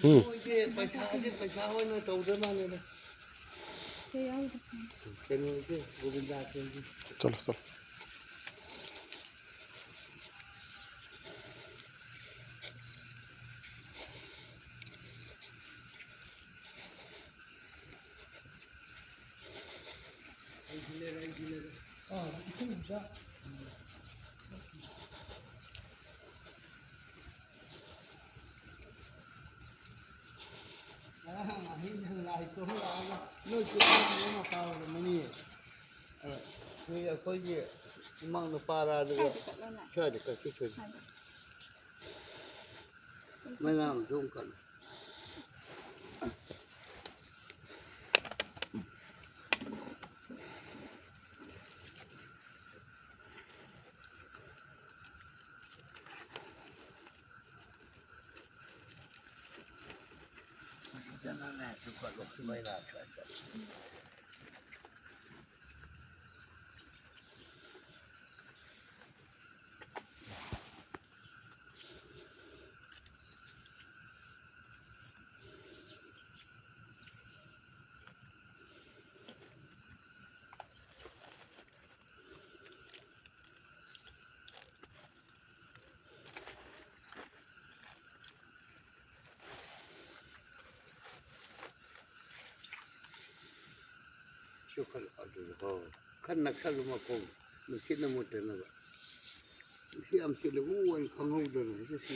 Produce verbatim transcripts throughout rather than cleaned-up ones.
ꯎꯝ꯫ ꯃꯣꯏꯒꯤ ꯄꯩꯁꯥꯁꯦ ꯄꯩꯁꯥ ꯑꯣꯏꯅ ꯇꯧꯗ꯭ꯔ ꯃꯥꯜꯂꯦꯗ꯫ ꯀꯩꯅꯣꯁꯦ, ꯒꯣꯕꯤꯟꯗꯥꯁꯦ꯫ ꯆꯠꯂꯣ, ꯆꯠꯂꯣ꯫ ꯑꯥ, ꯏꯁꯤꯡꯗ ꯉꯔꯥꯡ ꯑꯍꯤꯡꯗ ꯂꯥꯏ ꯇꯣꯔ ꯂꯥꯛꯑꯒ ꯅꯣꯏ ꯆꯦ ꯑꯃ ꯇꯥꯎꯔꯝꯃꯅꯤ꯫ ꯑ, ꯁꯤ ꯑꯩꯈꯣꯏꯒꯤ ꯏꯃꯥꯡꯗ ꯄꯥꯔꯥ ꯑꯗꯨꯒ ꯁ꯭ꯋꯥꯏꯗ ꯀꯛꯆꯤꯡ ꯊꯣꯏꯕꯤ꯫ ꯃꯩ ꯂꯥꯛꯑꯝꯗ꯭ꯔꯣ ꯑꯃꯨꯛ ꯀꯟꯅ꯫ ꯆꯨꯈꯠꯂꯛꯑꯣ ꯑꯗꯨꯗ, ꯍꯣ꯫ ꯈꯔ ꯅꯛꯁꯜꯂꯨ ꯃꯈꯣꯡ, ꯅꯨꯡꯁꯤꯠꯅ ꯃꯨꯠꯇꯅꯕ꯫ ꯅꯨꯡꯁꯤꯠ ꯌꯥꯝ ꯁꯤꯠꯂꯦ, ꯎ ꯑꯩ ꯈꯪꯍꯧꯗꯅ ꯍꯦꯛꯇ ꯁꯤ꯫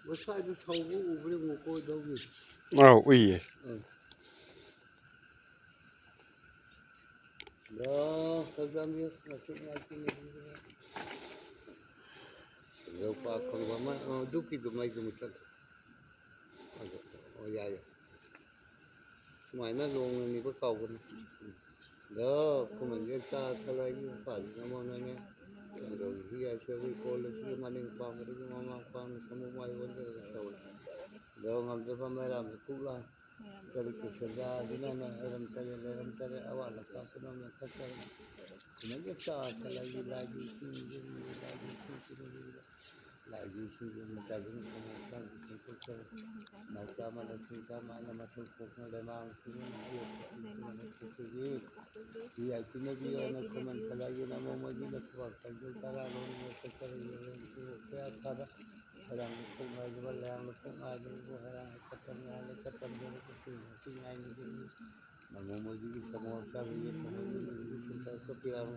ꯃꯁꯥꯗ ꯊꯧꯕ ꯎꯕ꯭ꯔꯥ ꯌꯦꯡꯉꯨꯀꯣ, ꯏꯙꯧꯒꯤ꯫ ꯑꯥꯎ, ꯎꯏꯌꯦ꯫ ꯑꯥ꯫ ꯂꯥ, ꯈꯖꯥꯡꯒꯤ ꯉꯥꯛꯇꯪ ꯉꯥꯏꯈꯤꯅꯦ꯫ ꯂꯧꯄꯥꯛ ꯐꯪꯕ ꯑꯃ, ꯑ, ꯙꯨꯞꯀꯤꯗꯨ ꯃꯩꯗꯨ ꯃꯨꯊꯠꯂꯨ꯫ ꯑꯗꯨ, ꯑꯣ, ꯌꯥꯏ, ꯌꯥꯏ꯫ ꯁꯨꯃꯥꯏꯅ ꯂꯣꯡꯅ ꯅꯤꯕ ꯀꯥꯎꯒꯅꯨ꯫ ꯎꯝ꯫ ꯂꯥ, ꯈꯨꯃꯟꯒꯤ ꯆꯥ ꯊꯛꯂꯒꯤ ꯃꯄꯥꯟꯁꯤꯗ ꯑꯃꯨꯛ ꯅꯪꯅ ꯀꯩꯗꯧꯔꯤꯁꯤ ꯌꯥꯏ, ꯁꯦ ꯑꯩꯈꯣꯏ ꯀꯣꯜ ꯑꯁꯤꯒꯤ ꯃꯅꯤꯡ ꯄꯥꯡꯕꯗꯒꯤ ꯃꯃꯥꯡ ꯄꯥꯡꯅ ꯁꯃꯨ ꯃꯥꯏ ꯑꯣꯟꯗꯅ ꯇꯧꯔꯦ꯫ ꯑꯗꯣ ꯉꯝꯖꯕ ꯃꯩꯔꯥꯕ ꯀꯨꯛꯂꯥ ꯀꯔꯤ ꯀꯨꯁꯜꯗ ꯑꯗꯨꯅ ꯍꯩꯔꯝ ꯇꯔꯦ, ꯂꯩꯔꯝ ꯇꯔꯦ, ꯑꯋꯥꯠ ꯑꯄꯥ ꯄꯨꯝꯅꯃꯛ ꯀꯠꯆꯔꯦ꯫ ꯁꯨꯃꯥꯏꯅ ꯆꯥ ꯊꯛꯂꯒꯤ ꯂꯥꯏꯒꯤ ꯏꯁꯤꯡ, ꯂꯥꯏꯒꯤ ꯏꯁꯤꯡ ꯄꯤꯔꯕꯤꯕ ꯂꯥꯏꯒꯤ ꯏꯁꯤꯡ ꯃꯇꯥꯏꯗꯨꯅ ꯈꯪꯍꯧ ꯆꯥꯡ ꯄꯤꯊꯣꯛꯆꯔꯦ꯫ ꯃꯆꯥ ꯑꯃꯅ ꯁꯤꯡ ꯆꯥꯝꯃ ꯑꯃ ꯃꯊꯧ ꯄꯣꯛꯅ ꯂꯩꯃꯥꯡ ꯁꯤꯡ ꯄꯤꯔꯕꯤꯕ ꯁꯤ ꯌꯥꯏ ꯄꯤꯅꯕꯤꯌꯣꯅ ꯈꯨꯃꯟ ꯈꯂꯥꯏꯒꯤ ꯅꯃꯣ ꯃꯣꯏꯒꯤ ꯂꯧꯊꯣꯛꯄ ꯇꯥꯡꯖꯧ ꯇꯔꯥ ꯂꯣꯟꯅ ꯀꯠꯆꯔꯦ꯫ ꯀꯌꯥ ꯊꯥꯗ ꯈꯣꯏꯔꯥꯡ ꯂꯨꯈꯣꯛ ꯉꯥꯏꯗꯕ, ꯂꯩꯔꯥꯡ ꯂꯨꯈꯣꯛ ꯉꯥꯏꯗꯕꯕꯨ ꯍꯩꯔꯥꯡ ꯀꯠꯇꯝ ꯉꯥꯏ ꯂꯩ, ꯀꯠꯇꯝ ꯂꯩꯔ ꯀꯠꯇꯝ ꯉꯥꯏ ꯉꯥꯏꯅꯤꯡꯗꯦ꯫ ꯅꯃꯣ ꯃꯣꯏꯗꯨꯒꯤ ꯊꯃꯣ ꯆꯥꯕꯤꯌꯦ, ꯊꯃꯣ ꯃꯣꯏꯗꯨꯒꯤ ꯁꯤꯟꯊꯥ ꯀꯠꯄꯤꯔꯛꯑꯕ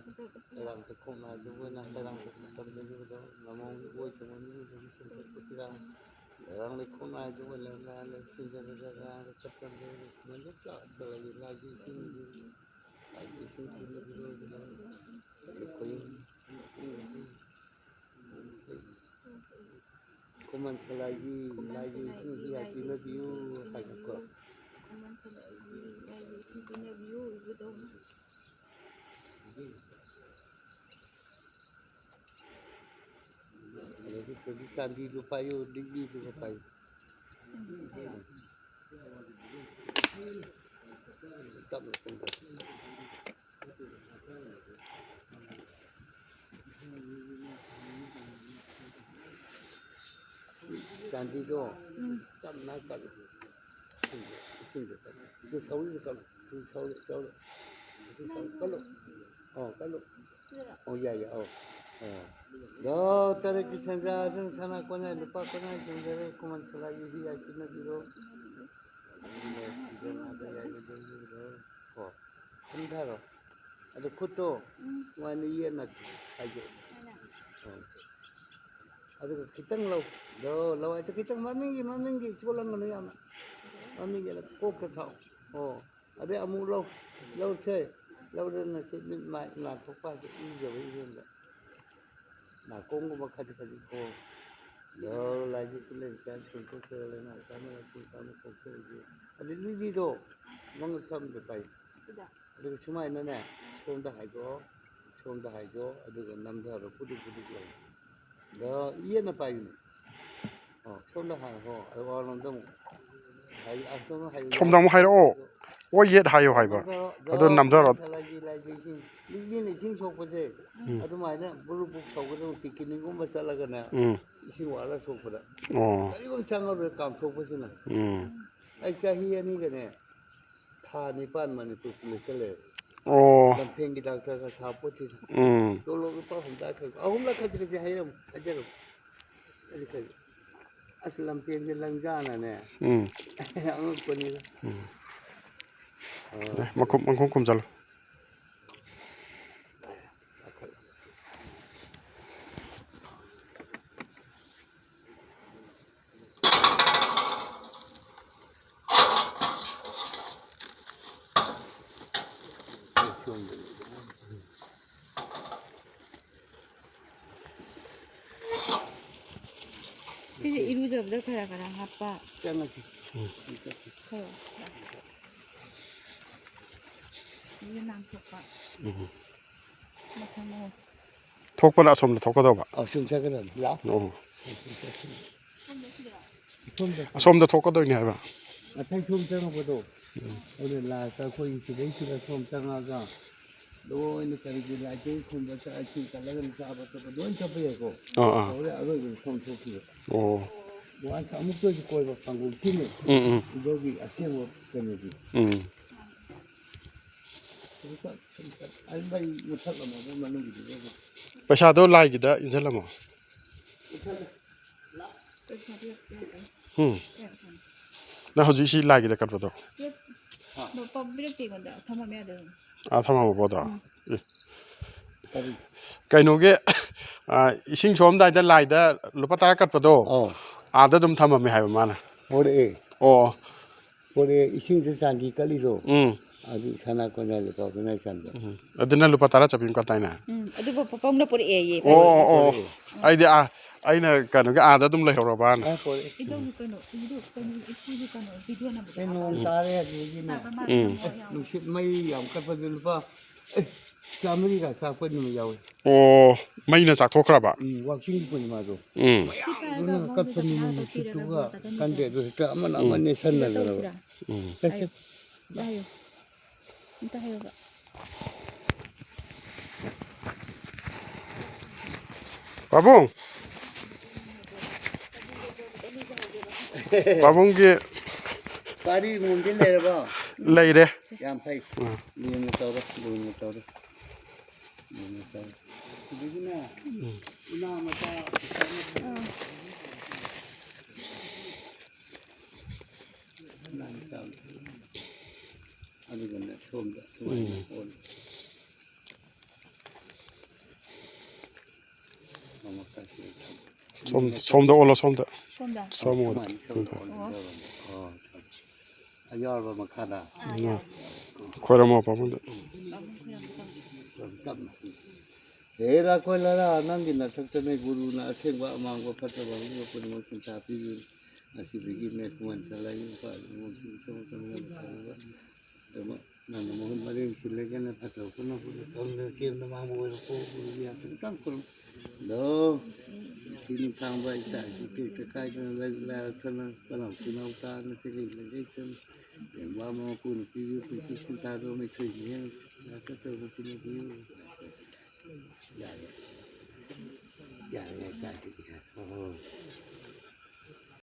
ꯍꯩꯔꯥꯡ ꯂꯨꯈꯣꯛ ꯉꯥꯏꯗꯕ ꯑꯣꯏꯅ ꯍꯩꯔꯥꯡ ꯀꯠꯇꯝ ꯂꯩꯔꯤꯕꯗꯣ ꯅꯃꯣꯒꯤ ꯑꯣꯏ ꯊꯃꯣ ꯃꯣꯏꯗꯨꯒꯤ ꯁꯤꯟꯊꯥ ꯀꯠꯄꯤꯔꯛꯑꯕ ꯍꯩꯔꯥꯡ ꯂꯨꯈꯣꯛ ꯉꯥꯏꯗꯕ ꯑꯣꯏꯅ ꯉꯥꯏ ꯂꯩ, ꯁꯤꯟꯊꯥ ꯀꯠꯇꯝ ꯂꯩꯔ ꯁꯨꯃꯥꯏꯅ ꯆꯥꯛ ꯆꯠꯂꯒꯦ ꯂꯥꯏꯒꯤ ꯏꯁꯤꯡꯒꯤ ꯈꯨꯃꯟ ꯈꯂꯥꯏꯒꯤ ꯂꯥꯏꯒꯤ ꯏꯁꯤꯡꯁꯤ ꯌꯥꯏ ꯄꯤꯅꯕꯤꯌꯨ ꯍꯥꯏꯅꯀꯣ꯫ ꯑꯗꯒꯤ ꯆꯥꯟꯗꯤꯗꯨ ꯄꯥꯏꯌꯨ, ꯂꯤꯛꯂꯤꯗꯨꯒ ꯄꯥꯏꯌꯨ꯫ ꯇꯞꯅ ꯀꯨꯝꯊꯧ꯫ ꯆꯥꯟꯗꯤꯗꯣ ꯎꯝ꯫ ꯇꯞꯅ ꯀꯠꯂꯨ꯫ ꯏꯁꯤꯡꯗꯣ, ꯏꯁꯤꯡꯗꯣ ꯀꯠꯂꯨ꯫ ꯏꯁꯤꯡ ꯁꯧꯔꯤꯗꯣ ꯀꯠꯂꯨ꯫ ꯏꯁꯤꯡ ꯁꯧꯔꯤ, ꯁꯧꯔꯤ꯫ ꯏꯁꯤꯡ ꯁꯧꯔꯤ꯫ ꯀꯠꯂꯨ꯫ ꯑꯣ, ꯀꯠꯂꯨ꯫ ꯑꯣ, ꯌꯥꯏ, ꯌꯥꯏ꯫ ꯑꯣ꯫ ꯑꯣ꯫ ꯗꯣ ꯇꯔꯦꯠꯀꯤ ꯁꯦꯟꯖꯥ ꯑꯗꯨꯅ ꯁꯅꯥ ꯀꯣꯟꯌꯥꯏ, ꯂꯨꯄꯥ ꯀꯣꯟꯌꯥꯏ ꯆꯤꯡꯖꯔꯦ꯫ ꯈꯨꯃꯟ ꯈꯂꯥꯏꯒꯤ ꯍꯤ ꯌꯥꯏ ꯄꯤꯅꯕꯤꯔꯣ꯫ ꯀꯣ꯫ ꯈꯟꯊꯔꯣ꯫ ꯑꯗꯨ ꯈꯨꯠꯇꯣ ꯎꯝ꯫ ꯅꯨꯡꯉꯥꯏꯅ ꯌꯦꯠꯅ ꯍꯥꯏꯗꯣꯛꯑꯣ꯫ ꯑꯗꯨꯒ ꯈꯤꯇꯪ ꯂꯧ꯫ ꯂꯧ, ꯂꯧ ꯍꯥꯏꯗꯣ ꯈꯤꯇꯪ ꯃꯃꯤꯡꯒꯤ, ꯃꯃꯤꯡꯒꯤ ꯆꯣꯠꯂꯝꯒꯅꯨ ꯌꯥꯝꯅ꯫ ꯃꯃꯤꯡꯒꯤ ꯑꯗ ꯀꯣꯛꯇ ꯊꯥꯎ꯫ ꯑꯣ꯫ ꯑꯗꯩ ꯑꯃꯨꯛ ꯂꯧ꯫ ꯂꯧꯁꯦ꯫ ꯂꯧꯗꯅ ꯁꯤ ꯃꯤꯠ ꯃꯥꯏ ꯅꯥꯟꯊꯣꯛꯄ ꯍꯥꯏꯁꯦ ꯏꯖꯕ ꯏꯔꯦꯟꯗ꯫ ꯅꯥꯀꯣꯡꯒꯨꯝꯕ ꯈꯖꯤꯛ ꯈꯖꯤꯛ ꯀꯣ꯫ ꯂꯧ ꯂꯥꯏꯒꯤ ꯈꯨꯠꯂꯩ ꯆꯥꯏ ꯁꯣꯟꯊꯣꯛꯆꯔ ꯂꯩꯅꯥ ꯆꯥꯅꯔ ꯁꯨꯝ ꯆꯥꯅ ꯀꯣꯛꯆꯔꯒꯦ꯫ ꯑꯗꯩ ꯂꯤꯛꯂꯤꯗꯣ ꯅꯪꯅ ꯊꯝꯗ ꯄꯥꯏ꯫ ꯁꯤꯗ꯫ ꯑꯗꯨꯒ ꯁꯨꯃꯥꯏꯅꯅꯦ, ꯁꯣꯝꯗ ꯍꯥꯏꯗꯣꯛꯑꯣ, ꯁꯣꯝꯗ ꯍꯥꯏꯗꯣꯛꯑꯣ, ꯑꯗꯨꯒ ꯅꯝꯊꯔꯣ, ꯄꯨꯗꯨꯛ ꯄꯨꯗꯨꯛ ꯂꯥꯎꯅ꯫ ꯑꯗꯣ ꯏꯌꯦꯠꯅ ꯄꯥꯏꯌꯨꯅꯦ꯫ ꯑꯣ, ꯁꯣꯝꯗ ꯍꯥꯏꯔꯣ, ꯑꯩ ꯋꯥꯔꯣꯝꯗ ꯑꯃꯨꯛ ꯍꯥꯏ-, ꯑꯁꯣꯝꯗ ꯍꯥꯏ-, ꯁꯣꯝꯗ ꯑꯃꯨꯛ ꯍꯥꯏꯔꯛꯑꯣ꯫ ꯑꯣ, ꯌꯦꯠ ꯍꯥꯏꯌꯣ ꯍꯥꯏꯕ꯫ ꯅꯝꯊꯔꯣ, ꯑꯗꯣ ꯅꯝꯊꯔꯣ꯫ ꯂꯥꯏꯒꯤ, ꯂꯥꯏꯒꯤ ꯏꯁꯤꯡ, ꯃꯤ-, ꯃꯤꯅ ꯏꯁꯤꯡ ꯁꯣꯛꯄꯁꯦ, ꯎꯝ꯫ ꯑꯗꯨꯃꯥꯏꯅ ꯕꯨꯔꯨ ꯕꯨꯛ ꯁꯧꯒꯗꯕ picnic ꯀꯨꯝꯕ ꯆꯠꯂꯒꯅꯦ, ꯎꯝ꯫ ꯏꯁꯤꯡ ꯋꯥꯠꯂ ꯁꯣꯛꯄꯗ꯫ ꯑꯣ꯫ ꯀꯔꯤꯒꯨꯝꯕ ꯆꯪꯉꯔꯣꯏ ꯀꯥꯝꯊꯣꯛꯄꯁꯤꯅ꯫ ꯎꯝ꯫ ꯑꯩ ꯆꯍꯤ ꯑꯅꯤꯒꯅꯦ, ꯊꯥ ꯅꯤꯄꯥꯟ ꯃꯅꯤꯄꯨꯔ ꯄꯨꯂꯤꯁꯇ ꯂꯩꯔꯦ꯫ ꯑꯣ꯫ ꯂꯝꯐꯦꯟꯒꯤ ꯗꯥꯛꯇꯔꯒ ꯁꯥ ꯄꯣꯠꯁꯤꯗ꯫ ꯎꯝ꯫ ꯇꯣꯂꯣꯞ ꯂꯨꯄꯥ ꯍꯨꯝꯗ꯭ꯔꯥ ꯈꯛ, ꯑꯍꯨꯝꯂꯛ ꯈꯛꯇ ꯈꯛꯇ ꯍꯥꯏꯔꯝꯃꯨ, ꯍꯥꯏꯖꯔꯝꯃꯨ꯫ ꯑꯗꯨ ꯈꯔ, ꯑꯁ, ꯂꯝꯐꯦꯟꯁꯦ ꯂꯪꯖꯥꯅꯅꯦ꯫ ꯎꯝ꯫ ꯑꯉꯛꯄꯅꯤꯗ꯫ ꯎꯝ꯫ ꯑꯥ꯫ ꯃꯈꯨꯝ, ꯃꯈꯨꯝ ꯈꯨꯝꯖꯜꯂꯨ꯫ ꯁꯤꯁꯦ ꯏꯔꯨꯖꯕꯗ ꯈꯔ ꯈꯔ ꯍꯥꯞꯄ꯫ ꯆꯪꯉꯁꯤ꯫ ꯈꯔ꯫ ꯁꯤꯁꯦ ꯅꯥꯟꯊꯣꯛꯄ꯫ ꯎꯝ꯫ ꯃꯁꯥ ꯃꯎ꯫ ꯊꯣꯛꯄꯅ ꯑꯁꯣꯝꯗ ꯊꯣꯛꯀꯗꯧꯕ꯫ ꯑꯁꯣꯝ ꯆꯠꯀꯗꯕꯅꯤ꯫ ꯂꯥꯛꯑꯣ꯫ ꯑꯣ꯫ ꯁꯣꯝꯗ ꯆꯠꯀꯗꯕꯅꯤ꯫ ꯑꯁꯣꯝꯗ ꯊꯣꯛꯀꯗꯣꯏꯅꯦ ꯍꯥꯏꯕ꯫ ꯉꯁꯥꯏ ꯁꯣꯝ ꯆꯪꯉꯛꯄꯗꯣ꯫ ꯎꯝ꯫ ꯑꯗꯨ ꯂꯥꯁꯇ ꯑꯩꯈꯣꯏꯒꯤ ꯁꯤꯗꯩꯁꯤꯗ ꯁꯣꯝ ꯆꯪꯉꯛꯑꯒ ꯂꯣꯏꯅ ꯀꯔꯤꯒꯤ ꯂꯥꯏꯇꯤꯟ ꯈꯨꯝꯕ ꯆꯠ-, ꯏꯁꯤꯡ ꯀꯠꯂꯒ ꯆꯥꯕ ꯊꯛꯄ ꯂꯣꯏ ꯆꯠꯄ ꯌꯥꯏꯀꯣ꯫ ꯑꯥ, ꯑꯥ꯫ ꯍꯧꯔꯦ ꯑꯔꯣꯏꯕꯗ ꯁꯣꯝ ꯊꯣꯛꯈꯤꯕ꯫ ꯑꯣ꯫ ꯋꯥꯟꯁ ꯑꯃꯨꯛꯇ ꯑꯣꯏꯁꯨ ꯀꯣꯏꯕ ꯐꯪꯒꯨꯝ ꯁꯤꯅꯤ꯫ ꯎꯝ, ꯎꯝ꯫ ꯏꯕꯣꯒꯤ ꯑꯁꯦꯡꯕ ꯀꯩꯅꯣꯗꯤ꯫ ꯎꯝ꯫ ꯑꯗꯨ ꯆꯠ-, ꯁꯨꯝ ꯆꯠ-, ꯑꯩ ꯃꯩ ꯃꯨꯊꯠꯂꯝꯃꯒ ꯃꯅꯨꯡꯒꯤꯗꯨꯗ ꯑꯗꯨꯝ ꯄꯩꯁꯥꯗꯣ ꯂꯥꯏꯒꯤꯗ ꯏꯟꯁꯤꯜꯂꯝꯃꯣ꯫ ꯃꯨꯊꯠꯂꯦ꯫ ꯎꯝ꯫ ꯅꯪ ꯍꯧꯖꯤꯛ ꯁꯤ ꯂꯥꯏꯒꯤꯗ ꯀꯠꯄꯗꯣ? ꯄꯤꯔꯛꯇꯦ ꯑꯩꯉꯣꯟꯗ꯫ ꯊꯝꯃꯝꯃꯦ ꯑꯗꯨꯝ꯫ ꯑꯥ, ꯊꯝꯃꯝꯃꯕꯣ ꯑꯗꯣ? ꯎꯝ꯫ ꯑꯦ꯫ ꯀꯔꯤ? ꯀꯩꯅꯣꯒꯤ, ꯑꯥ, ꯏꯁꯤꯡ ꯁꯣꯝꯗꯥꯏꯗ ꯂꯥꯏꯗ ꯂꯨꯄꯥ ꯇꯔꯥ ꯀꯠꯄꯗꯣ, ꯑꯧ꯫ ꯑꯥꯗ ꯑꯗꯨꯝ ꯊꯝꯃꯝꯃꯦ ꯍꯥꯏꯕ ꯃꯥꯅ꯫ ꯄꯣꯔꯛꯑꯦ꯫ ꯑꯣ꯫ ꯄꯣꯔꯛꯑꯦ, ꯏꯁꯤꯡꯗ ꯆꯥꯟꯗꯤ ꯀꯠꯂꯤꯗꯣ꯫ ꯎꯝ꯫ ꯑꯗꯨ ꯁꯅꯥ ꯀꯣꯏꯅ ꯂꯨꯄꯥ ꯀꯨꯟꯊ꯭ꯔꯥ ꯆꯟꯕ꯫ ꯎꯝ꯫ ꯑꯗꯨꯅ ꯂꯨꯄꯥ ꯇꯔꯥ ꯆꯠꯄꯤ ꯑꯃ ꯀꯠꯇꯥꯏꯅꯦ? ꯎꯝ, ꯑꯗꯨꯕꯨ ꯄ-, ꯄ-, ꯄꯥꯕꯨꯡꯅ ꯄꯨꯔꯛꯑꯦꯌꯦ꯫ ꯑꯣ, ꯑꯣ, ꯑꯣ꯫ ꯄꯨꯔꯛꯑꯦ꯫ ꯑꯩꯗꯤ, ꯑꯥ, ꯑꯩꯅ ꯀꯩꯅꯣꯒꯤ ꯑꯥꯗ ꯑꯗꯨꯝ ꯂꯩꯍꯧꯔꯕꯅ꯫ ꯑꯥ, ꯄꯨꯔꯛꯑꯦ꯫ ꯏꯙꯧꯒꯤ ꯀꯩꯅꯣ, ꯏꯙꯧ, ꯀꯩꯅꯣ, ꯏꯄꯨꯒꯤ ꯀꯩꯅꯣ, ꯚꯤꯗꯤꯑꯣ ꯅꯝꯕꯗꯣ ꯑꯦ, ꯅꯣꯡ ꯍꯥꯞꯄꯛꯑꯣ꯫ ꯇꯥꯔꯦ ꯑꯗꯨꯗꯒꯤ ꯅꯪ꯫ ꯎꯝ꯫ ꯅꯨꯡꯁꯤꯠ ꯃꯩ ꯌꯥꯝ ꯀꯠꯄꯗ ꯂꯨꯄꯥ, ꯑꯦ, ꯆꯥꯃꯔꯤꯒ ꯆꯥꯛꯄ ꯅꯨꯃꯤꯠ ꯌꯥꯎꯏ꯫ ꯑꯣ, ꯃꯩꯅ ꯆꯥꯛꯊꯣꯛꯈ꯭ꯔꯕ? ꯎꯝ, ꯋꯥꯛꯆꯤꯡꯒꯤ ꯄꯨꯔꯅꯤꯃꯥꯗꯣ꯫ ꯎꯝ꯫ ꯑꯗꯨꯅ ꯀꯠꯄꯅꯤꯅ ꯅꯨꯡꯁꯤꯠꯇꯨꯒ ꯀꯟꯗꯦ, ꯑꯗꯨ ꯍꯦꯛꯇ ꯑꯃꯅ ꯑꯃ ꯅꯦꯠꯁꯟꯅꯗꯅꯕ꯫ ꯎꯝ꯫ ꯆꯠꯁꯤ꯫ ꯍꯥꯏꯌꯣ꯫ ꯑꯝꯇ ꯍꯥꯏꯌꯣꯕ꯫ ꯄꯥꯕꯨꯡ꯫ ꯄꯥꯕꯨꯡꯒꯤ ꯄꯥꯔꯤ ꯃꯨꯟꯗꯤ ꯂꯩꯔꯕꯣ? ꯂꯩꯔꯦ꯫ ꯌꯥꯝ ꯐꯩ꯫ ꯑꯥ꯫ ꯂꯨꯅ ꯇꯧꯔꯣ, ꯂꯨꯅ ꯇꯧꯔꯣ꯫ ꯂꯨꯅ ꯇꯧꯔꯣ꯫ ꯁꯤꯗꯒꯤꯅꯦ, ꯎꯝ꯫ ꯎꯅꯥ ꯃꯆꯥ ꯑꯗꯨꯒꯅꯦ ꯁꯣꯝꯗ ꯁꯨꯃꯥꯏꯅ ꯎꯝ꯫ ꯑꯣꯜꯂꯤ꯫ ꯁꯣꯝ-, ꯁꯣꯝꯗ ꯑꯣꯜꯂꯣ, ꯁꯣꯝꯗ꯫ ꯁꯣꯝꯗ? ꯁꯣꯝ ꯑꯣꯜꯂꯣ꯫ ꯁꯨꯃꯥꯏꯅ ꯁꯣꯝꯗ ꯑꯣꯜꯂꯤ꯫ ꯑꯣ꯫ ꯑꯣ꯫ ꯑꯌꯥꯎꯔꯕ ꯃꯈꯥꯗ꯫ ꯎꯝ꯫ ꯈꯣꯏꯔꯝꯃꯣ ꯄꯥꯕꯨꯡꯗ꯫ ꯇꯞꯅ꯫ ꯍꯦ ꯂꯥꯛꯈꯣꯏ ꯂꯔꯥ, ꯅꯪꯒꯤ ꯅꯊꯛꯇꯅꯦ ꯒꯨꯔꯨꯅ ꯑꯁꯦꯡꯕ ꯑꯃꯥꯡꯕ ꯐꯠꯇꯕ ꯑꯍꯨꯝꯒ ꯄꯨꯝꯅꯃꯛ ꯆꯤꯟꯊꯥ ꯄꯤꯕꯤꯌꯨ꯫ ꯉꯁꯤꯗꯒꯤ ꯃꯦꯛ ꯃꯟ ꯆꯂꯥꯏ ꯅꯨꯄꯥ ꯏꯃꯨꯡꯁꯤꯡ ꯁꯣꯝ ꯁꯣꯝ ꯌꯥꯝ ꯐꯔꯕ ꯑꯗꯨꯃꯛ ꯅꯪꯅ ꯃꯍꯨꯠ ꯃꯔꯦꯡ ꯁꯤꯜꯂꯒꯅ ꯐꯠꯇꯕ ꯄꯨꯝꯅꯃꯛ ꯄꯨꯟꯅ ꯇꯧꯗꯨꯅ ꯀꯦꯝꯅ ꯃꯥꯡꯕ ꯑꯣꯏꯔꯣ ꯀꯣ ꯒꯨꯔꯨꯒꯤ ꯍꯥꯛꯇꯛ ꯇꯥꯡ ꯈꯨꯔꯨꯝ꯫ ꯑꯗꯣ ꯅꯤꯡꯊꯤ ꯅꯤꯡꯊꯥꯡꯕ ꯏꯆꯥ ꯏꯁꯨ ꯇꯦꯛꯇ ꯀꯥꯏꯗꯅ ꯂꯥꯏ ꯂꯥꯏꯔꯛꯇꯅ ꯄꯅꯥꯎ ꯄꯤꯅꯥꯎ ꯇꯥꯗꯅ ꯆꯍꯤ ꯂꯩꯖꯩꯇꯅ ꯂꯦꯝꯕ ꯑꯃ ꯃꯄꯨꯅ ꯄꯤꯕꯤꯌꯨ ꯄꯨꯟꯁꯤ ꯁꯤꯟꯊꯥꯗꯣ ꯃꯤꯊꯣꯏ ꯃꯤꯍꯦꯟ ꯂꯥꯛꯀꯗꯧꯕ ꯄꯤꯅꯕꯤꯌꯨ꯫ ꯌꯥꯔꯦ꯫ ꯌꯥꯔꯦ, ꯌꯥꯔꯦ, ꯀꯥꯏꯗꯒꯤ ꯌꯥꯔꯦ꯫ ꯑꯣ꯫